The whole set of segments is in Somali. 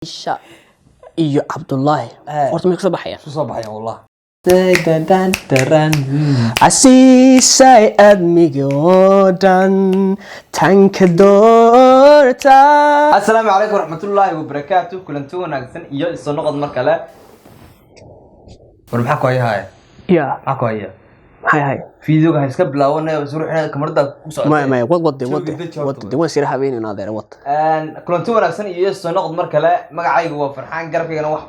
Isha iyo Cabdullaahi horta may kasoo baxayaan? Isku soo baxayaan wallah. Casiisay admiga oo dhan tanka doorta. Asalaamu calaykum waraxmatullaahi wabarakaatu. Kulanti wanaagsan iyo iso noqod mar kale. War, maxaa ku haya haya? Ya. Maxaa ku haya? Maxay ahay? Videoga ha iska bilaawanay, suruxina kamarada ku socotay. Maya, maya, wad wade wade. Jawiga deji horta. Wade de, waan sira habeenayna, adeer, wad. Kulanti wanaagsan iyo iso noqod mar kale. Magacaygu waa Farxaan, garabkaygana wax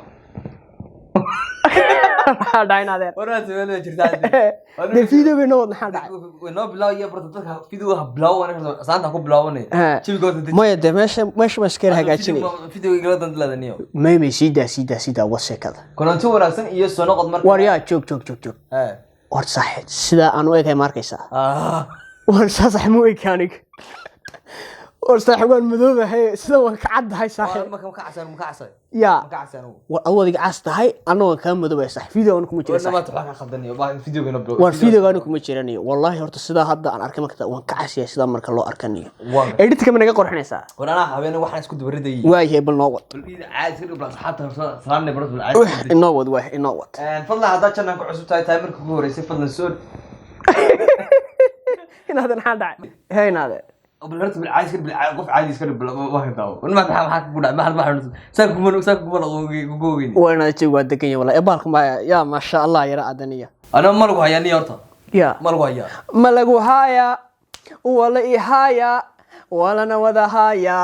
Maxaa dhacay, adeer? Warwaad meel jirtaa. De, videoga noo wad, maxaa dhacay? Noo bilaaw iyo barta dadka videoga ha bilaawanay, saanta ku bilaawanay. Jawiga horta deji. Maya de, meesha baan iska yara hagaajinay. Videoga igala dandalaadaniyo. May, may, sii daa, sii daa, sii daa, wad sheekada. Kulanti wanaagsan iyo soo noqod mar War yaa, joog, joog, joog, joog. War saaxiib, sidaa aan u egahay ma arkaysaa? War saa saaxiib ma u egi aniga. War saaxiib, waan madoobahay, sida waan ka caddahay, saaxiib. Ma ka casan, ma ka casay? Ya. Ma ka casan ugu? War adigu adiga cas tahay, anna waan kaa madoobay, saaxiib. Video anu kuma jira, warna saaxiib. Maanta waxaa ka khaldaniyo videoga noo bilow. War videoga anu kuma jiraniyo wallahi. Horta sidaa hadda aan arkay marka waan ka casiyay, sidaa marka loo arkaniyo. Editka ma naga qurxinaysaa? War anaa habeen waxaan isku dabaridayay. Waayahay, bal noo wad. Bal ida caadi iska dhig, bal asxaabta salaamnay bal caadi. Inoo wad waay, inoo wad. Fadlan, haddaad channel ku cusub tahay marka ugu horeysay, fadlan soo Inaadan maxaa dhacay hey inaade? Bal horta bal caadi iska dhig, bal qof caadi iska dhig, bal waa daawo. War maanta maxaa kugu dhacay? Maxaa saa kuma kugu ogeyni? Waa inaad jawi waa degan yahay wallahi. Ee baalka maya ya, maasha Allah, yara adaniya. Ana ma lagu hayaa niyo horta? Ya. Ma lagu hayaa? Ma lagu haaya, wala i haaya, walana wada haaya.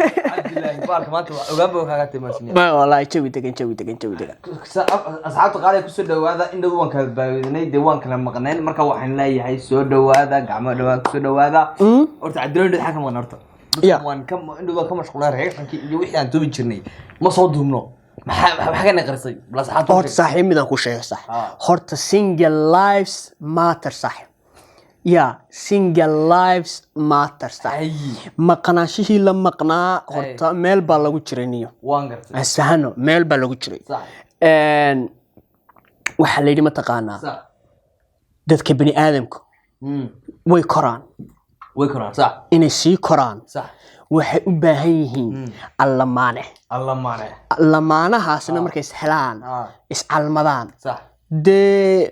Cabdillaahi, baalka maanta waa ogaan ba kaaga timaasniya. Ma wallahi, jawi degan, jawi degan, jawi degan. Asxaabta qaar ee kusoo dhawaada, indhow waan kala baaweynay dee, waan kala maqnayn. Marka waxaan leeyahay soo dhawaada, gacmo dhawaan kusoo dhawaada. Horta Cabdillaahi, indhow xaa ka maqan horta? Waan ka indhow waan ka mashquulay reactionkii iyo wixii aan duubi jirnay. Ma soo duubno. Maxaa ka naqarisay? Bal asxaabta Horta saaxiib, midaan ku sheegay, sax. Horta single lives matter, saaxiib ya, single lives matter, sax. Maqnaanshihii la maqnaa horta meel baa lagu jiray niyo. Waan gartay. Asahano, meel baa lagu jiray. Waxaa la yidhi, mataqaanaa, dadka bini aadamku way koraan. Way koraan, sax. Inay sii koraan waxay u baahan yihiin allamaane. Alla maane. Lamaanahaasna markay is helaan, iscalmadaan, dee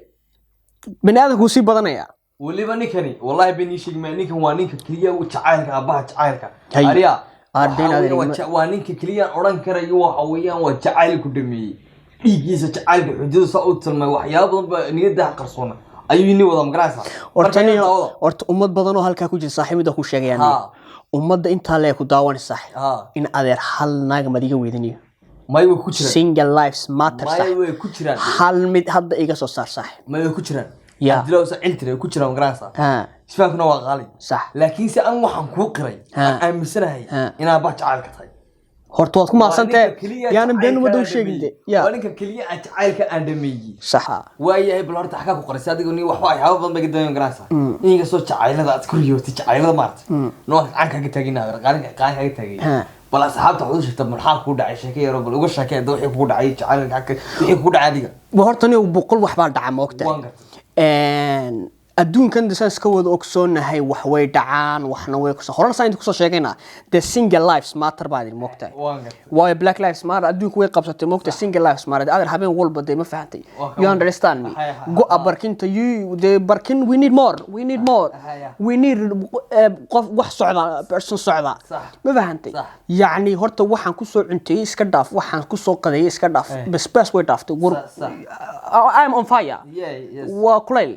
bini aadamku wuu sii badanayaa. Weliba ninkani wallahi been ii sheegi maayo, ninkan waa ninka keliya u jacaylka, aabbaha jacaylka. Arya. Ardayn. Waxa adeer. weeyaan waa ninka keliya aan odhan karayo waxa weeyaan waa jacayl ku dhameeyey dhiiggiisa, jacaylka xujada saa u tilmay, waxyaabo badan ba niyadda qarsoona ayuu ini wada magaraysaa. Horta niyo, horta ummad badan oo halkaa ku jirta, saaxiibada ku sheegayaan, ummadda intaa lee ku daawanaysa, saaxiib, in adeer hal naag madiga weydinayo. May, way ku jiraan. Single lives matter. May. Saaxiib. Way ku jiraan. Hal mid hadda iga soo saar, saaxiib. May, way ku jiraan. Cabdillah sa ciltire way ku jiraan, magaraysaa. Isfaankuna waa qaali. Laakiin se an waxaan kuu qiray, aan aaminsanahay inaa bah jacaylka tahay. Horta waad ku mahadsantee. Waa ninka keliya Yaanan been jacaylka ummadda u aan sheegin de. dhameeyey. Ya. Waa ninka keliya aan jacaylka aan dhameeyey. Waayahay, bal horta xagaa ku qoraysay adigu ni waxba waxyaabo badan bay ka dayan garanaysaa, inkastoo jacaylada aad ku riyootay, jacaylada maaragtay noo caan kaaga taagina, qaalinka qaan kaaga taagay. Bal asxaabta waxaad u sheegtaa maxaa kugu dhacay? Sheeke yaro bal uga sheekee da wixii kugu dhacay jacaylka, wixii kugu dhacay adiga. Wa horta niyo, 100 wax baa dhaca, moogta. Waan gartay. Adduunkan de saan iska wada ogsoonahay, wax way dhacaan, waxna way kusoo horena saan inta kusoo sheegaynaa the single lives matter baa idin, moogtahay. Waan gartay. Waayo Black Lives Matter adduunku way qabsatay, moogtahay. Single lives matter, adeer, habeen walba dee, ma fahantay? Waa ka You understand me? Hay, hay. Go-a barkinta you dee, barkin, we need more, we need more. Hay. We need qof wax socda, person socda. Ma fahantay? Sax. Yacni horta waxaan kusoo cunteeyey iska dhaaf, waxaan kusoo qadeeyey iska dhaaf. Basbaas way dhaaftay war. Sax. I am on fire. Waa kulayl.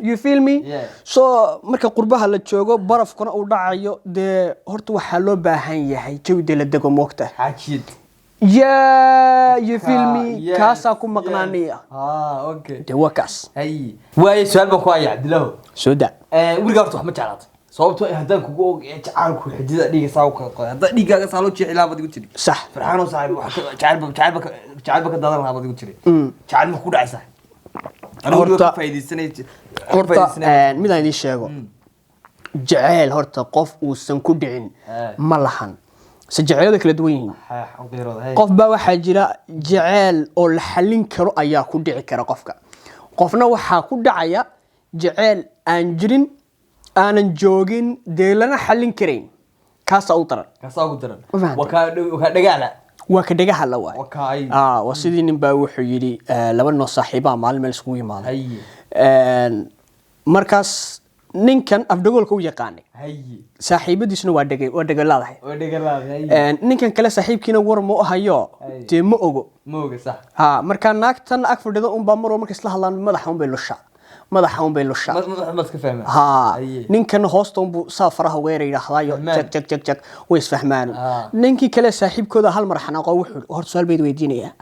You feel me? Yeah. So marka qurbaha la joogo, barafkuna uu dhacayo dee, horta waxaa loo baahan yahay jawi dee la dego, moogta. Xaajiyad. Yeah, you feel me? Yes. Kaasaa ku maqnaanaya. Ah, okay. Dee waa kaas. Hay, waaye su-aal baan ku haya, Cabdillaho. Soo daa. Weligaa horta wax ma jeclaatay? Sababtoo ah haddaan kugu og ee jacaylku xidida dhiiga saa u kala qoday, haddaa dhiiggaaga saa loo jeexi lahaa baad igu tiri. Farxaanoo saaxiib, wax jacaylba jacaylba jacaylba ka daadan lahaa baad igu tiri. Jacayl ma ku dhacay, saaxiib? Anigu weligaa ka faa'iidaysanay ka Horta faa'iidaysanay. Midaan idiin sheego, jaceyl horta qof uusan ku dhicin ma lahan, se jaceylada kala duwan yihiin. Ha, aan qiirooda, hey. Qof baa waxaa jira jaceyl oo la xallin karo ayaa ku dhici kara qofka, qofna waxaa ku dhacaya jaceyl aan jirin, aanan joogin dee, lana xallin karayn. Kaasaa u daran. Kaasaa ugu daran. Ma fahantay? Waa kaa dhagaala. Waa ka dhagaha la waay. Waa kaa ay. Waa sidii nin baa wuxuu yidhi, laba noo saaxiibaa maalin meel iskugu yimaaday. Markaas ninkan afdhagoolka u yaqaanay, saaxiibadiisuna waa dhegalaadahay. Waa dhagalaada, haye. Ninkan kale saaxiibkiina war ma u hayo. Dee ma ogo. Ma oga, sax. Ha, markaa naagtan ag fadhida unbaa mar walba marka isla hadlaan madaxa unbay lushaa, madaxa unbay lushaa. Ma iska fahmaa. Ha. Ninkan hoosta unbuu saa faraha uga yara yidhaahdaayo. Fahmaan. Jag jag jag jag, way isfahmaan. Ninkii kale saaxiibkooda hal mar xanaaqo, wuxuu yidhi, horta su'aal bayd weydiinayaa.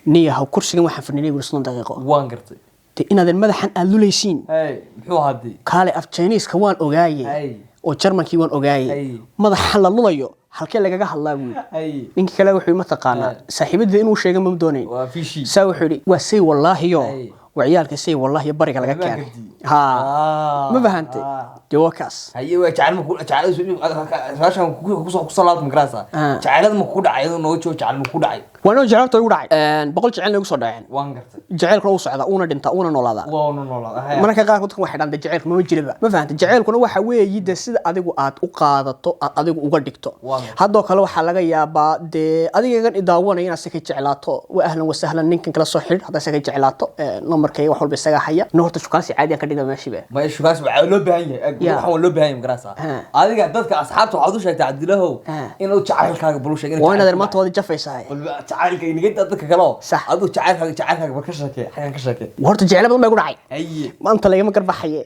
Niyahow, kursigan waxaan fadhinay buuri 30 daqiiqo. Waan gartay. Dee inaadan madaxan aad lulaysiin. Hay, muxuu hadii? Kaale, af Chinese-ka waan ogaaye oo Jarmankii waan ogaaye, madaxan la lulayo halkee lagaga hadlaa, buu yidhi. Ninkii kale wuxuu yidhi, ma taqaanaa saaxiibadii inuu sheegay ma doonayn. Waa fishi. Saa wuxuu yidhi, waa say wallaahiyo. Waa ciyaalka say wallaahiyo bariga laga Fahmaan keenay. karti. Ha, ma fahantay? Dee waa kaas. Haye, waa jacayl ma ku jacayl su'aashan ku soo ku salaad ma garaysaa? Jacaylada ma ku dhacay? Iyadoo nooga joogo, jacayl ma ku dhacay? Waa noo jaceylta igu dhacay, 100 jaceyl igu soo dhaceen. Waan gartay. Jaceylkuna uu socdaa, uuna dhintaa, uuna noolaadaa. Waa una noolaa. Mararka qaarkood dadka waxay dhahaan, dee jaceylku mama jiraba. Ma fahantay? Jaceylkuna waxa weeyi dee sida adigu aad u qaadato, aad adigu uga dhigto. Haddoo kale waxaa laga yaabaa dee adigagan idaawanaya inaad si ka jeclaato, wa ahlan wa sahlan, ninkan kala soo xidh haddaa si ka jeclaato. Nambarkayga wax walba isaga haya. No, horta shukaansi caadi aan ka dhiga meeshiiba. Ma shukaas waxaa loo baahan yahay. Waxaan waa loo baahan yahay, ma garaysaa? Adiga dadka asxaabta waxaad u sheegtaa, Cabdilahow, inuu jacaylkaaga bal u sheeg inuu Waa inaad jacaylku maanta wada jafaysaa. Bal jacaylka inaga daa dadka kale oo. Adigu jacaylkaaga bal ka sheekee, xagan ka sheekee. Horta jecelo badan baa igu dhacay. Maanta lagama garbaxaye.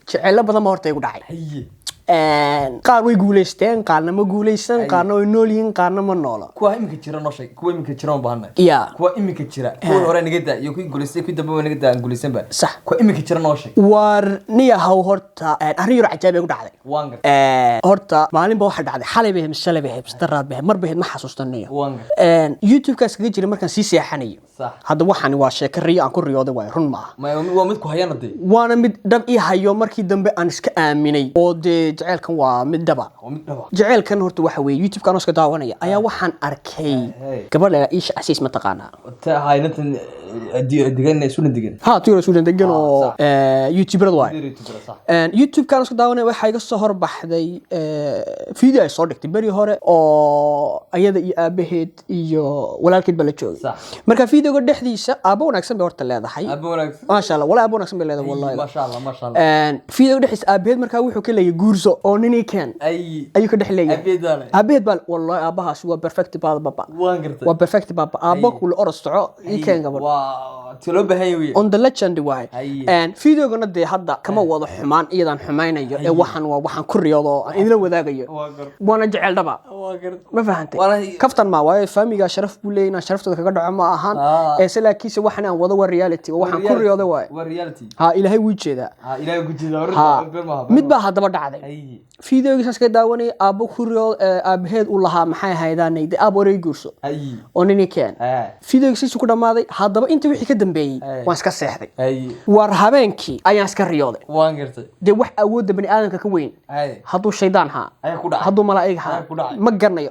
Jecelo badan baa horta igu dhacay. Qaar way guulaysteen, qaarna ma guulaysan, qaarna way nool yihiin, qaarna ma noola. Kuwa iminka jira noo sheeg, kuwa iminka jira ma baahanay. Kuwa iminka jira, kuwa hore naga daa iyo kuwii guulaystay, kuwii dambe naga daa aan guulaysanba. Kuwa iminka jira noo sheeg. War niyahow, horta arrin yaro cajaa'ib ay ku dhacday. Waan gartay. Horta maalinba waxaa dhacday, xalay bay ahayd mise shalay bay ahayd mise daraad bay ahayd, mar bay ahayd, ma xasuustanayo. Waan gartay. YouTube-kaas kaga jiray markaan sii seexanayo. Hadda waxani waa sheeko riyo aan ku riyooday waayo, run ma aha. Waa mid ku hayana dee. Waana mid dhab ii hayo, markii dambe aan iska aaminay oo dee jaceylkan waa mid dhaba. Waa mid dhaba. Jaceylkan horta waxa weeye, YouTube-ka anoo iska daawanaya ayaa waxaan arkay gabadh la Isha Casiis, ma taqaanaa? Ta haynatan degan, isuna degan. Ha, tuyaro Suudan degan oo YouTuberada waay. YouTuber, sax. YouTube-kaan iska daawanaya, waxaa iga soo horbaxday video ay soo dhigtay beri hore oo ayada iyo aabaheed iyo walaalkeed ba la joogay. Marka videoga dhexdiisa aabbo wanaagsan bay horta leedahay. Aabbo wanaagsan. Maasha Allah, walaa aabbo wanaagsan bay leedahay, wallahi. Maasha Allah, maasha Allah. Videoga dhexdiisa aabaheed markaa wuxuu ka leeyahay, guurso oo ninii keen, ayuu ka dhex leeyahay. Aabaheed baa leh. Aabaheed baa, wallahi aabbahaasi waa perfect baba. Waan gartay. Waa perfect baba, aabbo kula orod soco, ii keen gabadh. Waa ti loo baahan yahay. On the legend waay. Videogana dee hadda kama wado xumaan iyadaan xumaynayo ee waxaan waa waxaan ku riyoodo oo aan idinla wadaagayo. Waa gartay. Waana jecel dhaba. Waa gartay. Ma fahantay? Kaftan ma waayo, faamiga sharaf buu leeyahay, inaan sharaftooda kaga dhaco ma ahan. Ee se laakiinse waxan aan wado waa reality, waa waxaan ku riyooday waay. Waa reality. Ha, Ilaahay wuu jeedaa. Ha, Ilaahay ku jeeda. Ha, been maaha. Mid baa haddaba dhacday. Videogii saas ka daawanayay, aabbo ku riyood, aabaheed uu lahaa, maxay ahaydaanay dee, aabbo orey guurso oo nini keen. Videogii siisuu ku dhammaaday. Haddaba inta wixii ka dambeeyey waan iska seexday. War habeenkii ayaan iska riyooday. Waan gartay. Dee wax awoodda bani aadamka ka weyn, hadduu shaydaan haa, Ayaa ku dhacay. hadduu malaa'ig haa, Ayaa ku dhacay. ma garanayo.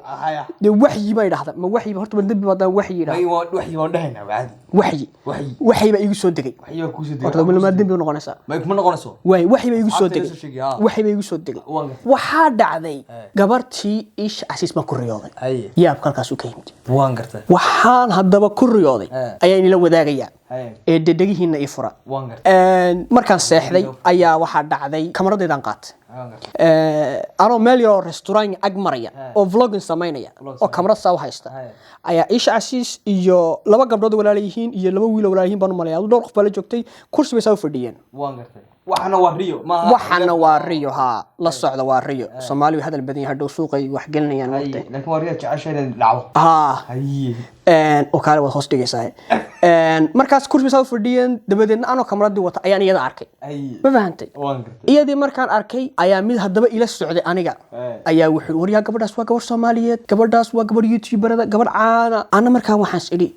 Dee waxyi baa idhahda, ma waxyi horta, ma dembi baadaan waxyi idhahda? May, waa waxyi waan dhahaynaa, waa caadi. Waxyi. Waxyi. Waxyi baa iigu soo degay. Waxyi baa kuusoo degay. Horta ma dembi u noqonaysaa? May, kuma noqonayso. Waay, waxyi baa iigu soo Asxaabta degay. ila soo sheegay, haa. Waxyi baa iigu soo degay. Waan gartay. Waxaa dhacday, gabartii Isha Casiis baan ku riyooday. Yaabka halkaas uu ka yimid. Waan gartay. Waxaan haddaba ku riyooday ayaan ila wadaagayaa ee dedegihiina ii fura. Waan gartay. Markaan seexday ayaa waxaa dhacday, kamaradeydaan qaatay. Waan gartay. Anoo meel yaroo restaurant ag maraya oo vlogging samaynaya Vlog oo kamarad saa u haysta ayaa Isha Casiis iyo laba gabdhood walaala yihiin iyo laba wiil oo walaala yihiin baan u malaya, dhowr qof baa la joogtay, kursi bay saa u fadhiyeen. Waan gartay. Waxana waa riyo maaha? Waxana waa riyo, haa, la socda, waa riyo. Soomaali way hadal badan yahay, hadhow suuqay wax gelinayaan. Waqti Laakiin waa riyo jecesha inaad dhacdo. Haa. Oo kaale waad hoos dhigaysaa. Markaas kursi bay saa u fadhiyeen, dabadeedna anoo kamaradii wata ayaan iyada arkay. Ma fahantay? Waan gartay. Iyadii markaan arkay ayaa mid haddaba ila socday aniga ayaa wuxuu, waryaa, gabadhaas waa gabar Soomaaliyeed, gabadhaas waa gabar YouTuberada, gabadh caana. Ana markaan waxaan is idhi,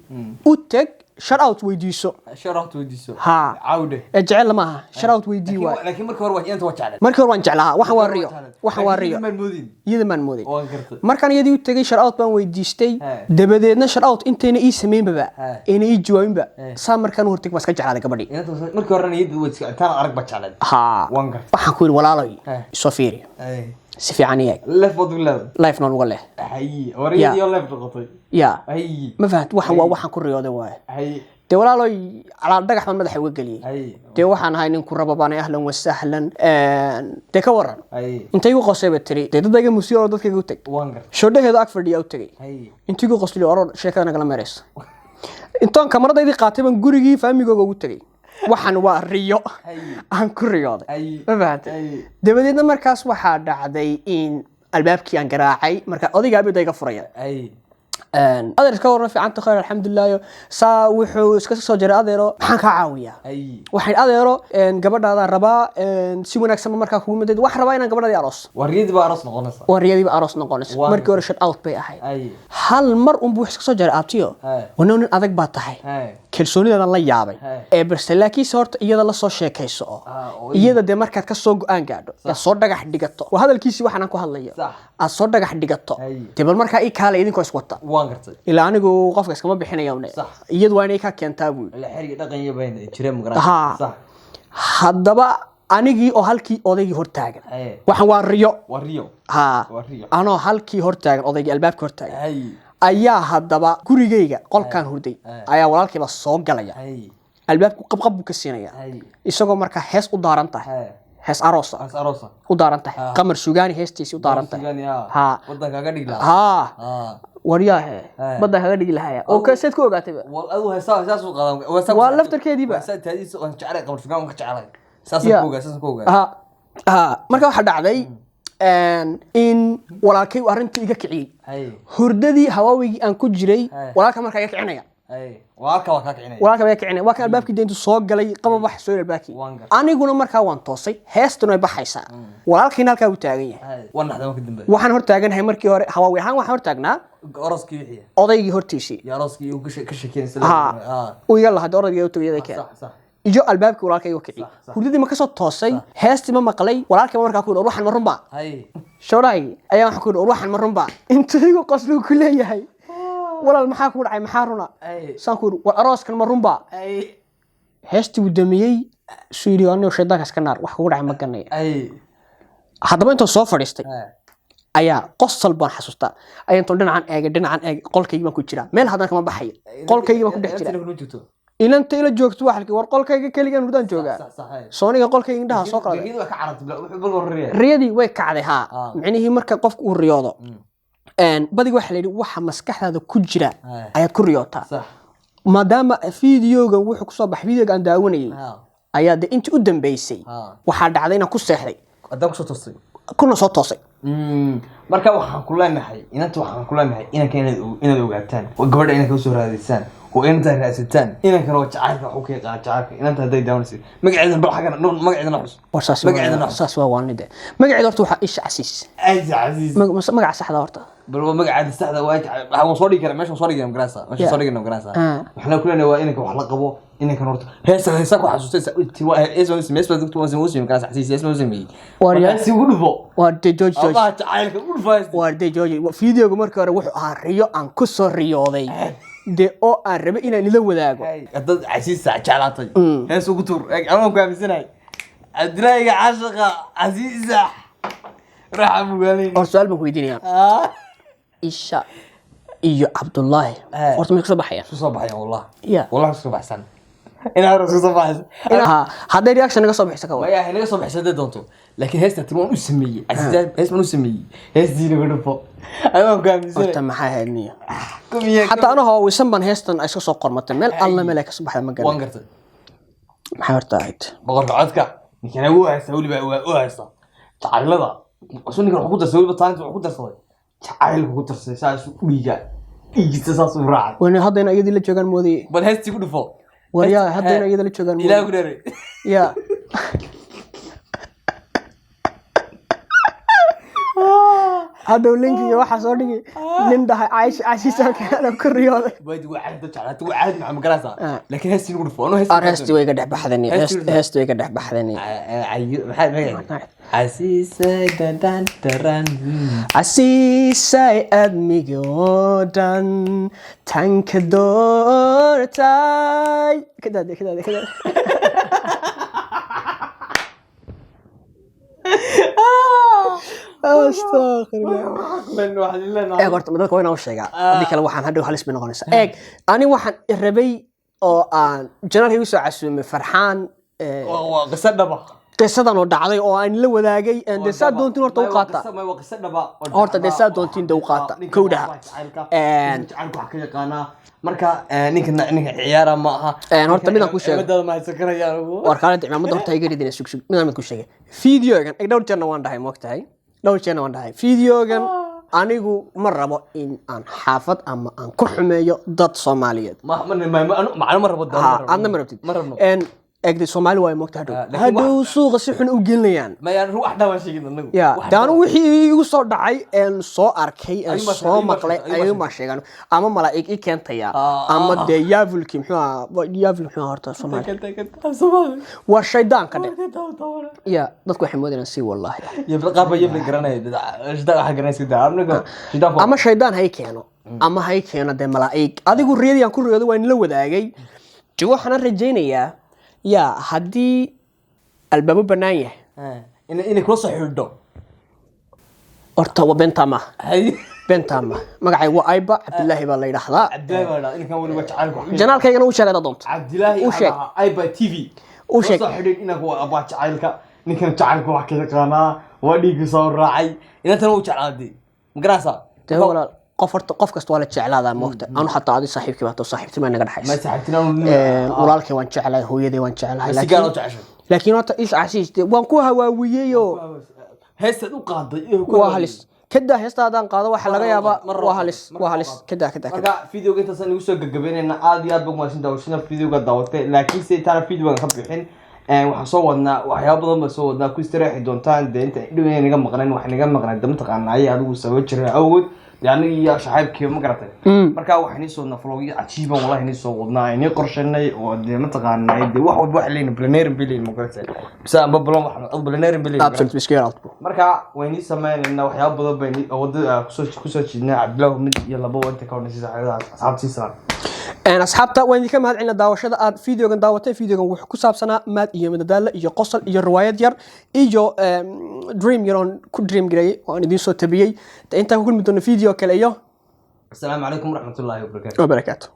u teg, shout out weydiiso. Shout out weydiiso. Haa. Caawde. Ee jecel lama aha, shout out weydii waay. Laakiin markii hore waa inta waa jeclay. Markii hore waan jeclahaa, waxaan waa riyo, waxaan waa riyo. Maan moodin. Iyada maan moodin. Waan gartay. Markaan iyadii u tegay, shout out baan weydiistay. Dabadeedna shout out intayna ii samaynbaba, ayna ii jawaabinba, saa markaan u horteg baan iska jeclaaday gabadhii. Inta markii hore niyadda waa iska intaan arag ba jeclay. Haa. Waan gartay. Waxaan ku yidhi, walaaloy, isoo fiiri. Si fiican iyaag. Live baad u leedahay. Live noon uga leh. Haye, wariyadii oo live noqotay. Ya. Haye. Ma fahant? Waxan waa waxaan ku riyooday waaye. Haye. Dee walaaloy, calaa dhagax baan madaxa uga geliyey. Haye. Dee waxaan ahay nin ku raba baan, ahlan wasahlan. Dee ka waran? Haye. Intay igu qosay bay tiri, dee dadayga musiyo oo dadkayga u teg. Waan gartay. Shoodhaheeda ag fadhiya u tegey. Haye. Intii igu qosliyo oror sheekada nagala meeraysa, intoon kamaradaydii qaatay baan gurigii faamigooga ugu tegey. Waxaan waa riyo aan ku riyooday. Haye. Ma fahantay? Haye. Dabadeedna markaas waxaa dhacday in albaabkii aan garaacay, marka odayga abida iga furaya. Haye. Adeer, iska warran? Fiicanta, khayr, alxamdulilah. Saa wuxuu iska soo jaray, adeero, maxaan kaa caawiyaa? Haye. Waxaan, adeero, gabadhaadaan rabaa, si wanaagsan ba markaa kugu madad, waxaan rabaa inaan gabadhaadii aroos. Wariyadii baa aroos noqonaysa. Waa riyadiiba aroos noqonaysa. Markii hore shout out bay ahayd. Haye. Hal mar unbuu wax iska soo jaray, aabtiyo, wanow nin adag baa tahay. Haye. Kalsoonidaadaan la yaabay. Ee balse laakiinse horta iyada la soo sheekayso oo Ah, oo iyada dee markaad ka soo go-aan gaadho ee soo dhagax dhigato, waa hadalkiisii waxaan aan ku hadlayo, aad soo dhagax dhigato, dee bal markaa ii kaale idinkoo iswata. Waan gartay. Ilaa anigu qofka iskama bixinaya une. Iyadu waa inay ka keentaa buu yidhi. Ila xeriga dhaqan iyo bayn jireen magaran. Haa. Haddaba anigii oo halkii odaygii hortaagan, waxaan waa riyo. Waa riyo. Haa. Waa riyo. Anoo halkii hortaagan, odaygii albaabka hortaagan, ayaa haddaba gurigayga qolkaan hurday ayaa walaalkiiba soo galaya. Albaabku qabqab buu ka siinaya, isagoo markaa hees u daaran tahay, hees aroosa As aroosa. u daaran tahay, Qamar Sugaani heestiisii u daaran tahay. Sugaani, haa. Haa. Wadanka kaga dhigi lahaa. Haa. Waryaahe, badda kaga dhigi lahaya oo kaseed ku ogaatayba. Wal adu heesaa heesaas u qaadan. Heesaa Waa laftarkeediiba. Heesaa taadiisa waan jeclay, Qamar Sugaani waan ka jeclay. Saas ku ogaa, saas ku ogaa. Ha ha, marka waxaa dhacday in walaalkay uu arrintii iga kiciyey. Hurdadii hawaawigii aan ku jiray, walaalka markaa iga kicinaya. Walaalka waa kaa kicinaya. Walaalka baa iga kicinaya, waa kan albaabkii dee intuu soo galay qababax soo yidhi albaabkii. Waan gartay. Aniguna markaa waan toosay, heestuna way baxaysaa, walaalkiina halkaa uu taagan yahay. Waan naxday markii dambe. Waxaan hor taaganahay markii hore hawaawi ahaan, waxaan hor taagnaa Arooskii wixii. odaygii hortiisii. Iyo arooskii uu ka sheekeynaysa. Ha, uu iga lahaa odaygii u tagay keen Sax. iyo albaabkii walaalka iga kiciyey. Sax. Hurdadii ma kasoo toosay, heestii ma maqlay, walaalkii ma markaa ku yidhi, "War, waxaan ma runbaa?" Shawraagii ayaa waxaan ku yidhi, "War, waxaan ma runbaa?" Intuu igu qosluu ku leeyahay, "Walaal, maxaa kugu dhacay? Maxaa runa?" Saan ku yidhi, "War, arooskan ma runbaa?" Heestii wuu damiyey, suu yidhi, "Anigo shaydaankaas ka naar, wax kugu dhacay ma garanaya." Haddaba intuu soo fadhiistay ayaa qosol baan xasuustaa, ayaa intuu dhinacan eegay, dhinacan eegay, qolkaygii baan ku jiraa, meel haddana kama baxayo, qolkaygii baan ku dhex jiraa. Inta kuna jirto. Inanta ila joogto waxalkii, war, qolkayga keligaan hurdaan joogaa. Sax sax. Sooniga qolkayga indhaha soo qaladay. Riyadu waa ka carartay wuxuu bal horreeya. Riyadii way kacday, haa. Micnihii marka qofku uu riyoodo, badiga waxaa la yidhi waxa maskaxdaada ku jira ayaad ku riyootaa. Maadaama videogan wuxuu kusoo baxay, videoga aan daawanayay ayaa de intii u dambeysay waxaa dhacday inaan ku seexday. Haddaan kusoo toostay. Kuna soo toosay. Marka waxaan ku leenahay inanta, waxaan ku leenahay inanka inaad ogaataan oo gabadha inanka usoo raadiysaan oo inanta raadsataan, inankana waa jacaylka wax u ka yaqaan jacaylka. Inanta hadday daawanaysid, magaceeda bal xaggan magaceedana xus. War saas Magaceedana xus. Saas waa waanide. Magaceeda horta waxaa Isha Casiis. Aziz Casiis. Magaca saxda horta. Bal waa magaceeda saxda, waa waxaan soo dhigi karaa meesha, soo dhigi karaa magarasa meesha, soo dhigi karaa magarasa. Waxaan ku leenahay waa inanka wax la qabo inankan horta heesa heesa ku xasuustay waa heesa heesa heesa dadku waa sameeyay magarasa Casiis heesa waa sameeyay. War heesi ugu dhufo. Waa de George George. Allah jacaylka ugu dhufo heesti. Waa de George, videoga markii hore wuxuu ahaa riyo aan ku soo riyooday de oo aan rabay inaan ila wadaago. Dad Casiisa jeclaatay, hees ugu tuur. Anoo ku aaminsanahay Cabdilaahiga caashaqa Casiisa raaxa mugaaleyn. Hor su-aal baan ku weydiinayaa, Isha iyo Cabdullaahi horta may kasoo baxayaan? Isku soo baxayan wallah. Ya. Wallah isku soo baxsan inaad isku soo baxayso. Ha, hadday reaction naga soo bixisa ka war. Maya, naga soo baxaysa hadday doonto, laakiin heesta tir waan u sameeyey Casiisa, hees baan u sameeyey, heestii naga dhufo, anoo ku aaminsanay. Horta maxay ahayd niyo? Kumiya. Xataa anoo hawaysan baan heestan ay iska soo qormatay, meel alla meel ay kasoo baxda ma waan garan. Gartay. Maxay horta ahayd? Boqorka codka ninkana wuu haystaa, weliba waa u haystaa jacaylada isu ninkan wuxuu ku darsaday, weliba talent wuxuu ku darsaday, jacaylku ku darsaday, saas u dhiiga dhiigisa saas u raacay. Wani haddayna iyadii la joogaan moodayey. Bal heestii ku dhufo. Waryaa, haddayna iyada la joogaan Ilaah moodayey. ku dheeray. Ya, hadhow linkiga waxaa soo dhigi nin dhahay Caaisha Casiis halkaan ku riyooday. Waad waa caadi jeclaatay, waa caadi maxaa magaraysaa? Laakiin heestii lagu dhufo anuu Ar heestii way iga dhex baxdani. Heestii. Heestii way iga dhex baxdani. Maxaa magaceeda? Casiisa dandan daran. Casiisay admiga oo dhan tanka doortay kadaade kadaade kadaade. Astaghfirullah. Eeg, horta dadka waa inaan u sheegaa, haddii kale waxaan hadhow halis bay noqonaysaa. Eeg, ani waxaan rabay oo aan channelka igu soo casuumay Farxaan Waa qiso dhaba. Qisadan oo dhacday oo aan la wadaagay, dee saa doontiin horta u qaata. Waa qiso dhaba. Horta dee saa doontiin de u qaata. Kowdhaha. Jacaylka wax ka yaqaanaa. Marka ninka ninka ciyaara ma aha. Horta midaan kuu sheego. Cimadada ma haysan karayaan. War kaalin, cimaamada horta iga ridina. Sug, sug, midaan mid ku sheegay. Videogan, eg, dhowr jeerna waan dhahay, moogtahay, dhowr jeerna waan dhahay, videogan anigu ma rabo in aan xaafad ama aan ku xumeeyo dad Soomaaliyeed. Ma ma ma macno ma rabo. Ha, aadna ma rabtid. Ma rabno. Eegde, Soomaali waayo, moogtahay, hadhow Ah, laakiin hadhow suuqa si xun u gelinayaan. Ma yaan wax dhawaan sheegin anagu. Ya. Wax De anu wixii igu soo dhacay een soo arkay een Ayuun baa soo sheegay, ayuun baa maqlay sheegay, ayuun baa ayuun baa sheegan, ama malaa'ig i keentaya Ah, ama ah. dee yaavulki muxuu ahaa? Yaavul muxuu ahaa horta Soomaali? Soomaali. Waa shaydaanka dhe. Ya, dadku waxay moodayaan si wallahi. Yabla qaar baa yabla garanaya, shidaan waxa garanaysa daa anaga shidaan. Ama shaydaan hay keeno ama hay keeno dee malaa'ig. Adigu riyadii aan ku riyooday waan la wadaagay. De waxaana rajaynayaa, ya, haddii albaabo bannaan yahay inay kula soo xidho. Horta waa beentaa maaha. Hay. Beentaa maaha. Magacaygu waa Ayba Cabdilaahi baa la yidhaahdaa. Cabdilaahi baa la ninkan weliba jacaylku wax ka Channelkaygana u sheegay haddaad doonto. Cabdilaahi. U sheeg. Ayba TV. U sheeg. Soo xidhin inanku waa abaa jacaylka. Ninkan jacaylku wax ka yaqaanaa, waa dhiigii soo raacay, inantana wuu jeclaaday, ma garanaysaa? Dee walaal, qof horta qof kasta waa la jeclaadaa, moogta. Anu xataa adi saaxiibkii baa too, saaxiibtinima naga ma dhexaysa. Saaxiibtina. Walaalkay waan jeclahay, hooyaday waan jeclahay. Si gaar u Laakiin jeceshay. Laakiin horta ish casiis, dee waan ku hawaawiyeyoo. Heestaad u qaaday. Waa halis. Kadaa heesta haddaan qaado waxaa laga yaabaa. Waa halis, waa halis. Kadaa, kadaa, kadaa. Marka videoga intaasaan igu soo gagabeynayna. Aad iyo aad ba umahadsan daawashada videoga daawatay, laakiinse intaana videogan ka bixin, waxaan soo wadnaa waxyaabo badan baan soo wadnaa ku istiraexi doontaan. Dee inta dhow inay naga maqnayn, waxay naga maqnayn de mataqaanaaye adigu sabab jira awgood, dee aniga iyo shaxaybkii, ma garatay? Marka waxaan ii soo wadnaa vlogyo cajiiban, wallahi inii soo wadnaa, inii qorshanay oo dee mataqaanaaye dee wax walba waxay leeyihin planering bay leeyihin, ma garatay? Mise amba balon wax planering bay leeyihin. Absolutely, iska yar out. Marka waynii sameynaynaa waxyaabo badan bayni oo wadada kusoo jiidnaa. Cabdilaahu, mid iyo laba inta ka horreysay saaxiibadaas asxaabtiisa. Asxaabta waan idinka mahad celina daawashada aad videogan daawatay. Videogan wuxuu ku saabsanaa maad iyo madadaalo iyo qosol iyo riwaayad yar iyo dream yar oon ku dream gareeyay oo aan idiin soo tabiyey. Intaan ku kulmi doono video kale iyo Asalaamu calaykum waraxmatullaahi wabarakaatu. Wabarakaatu.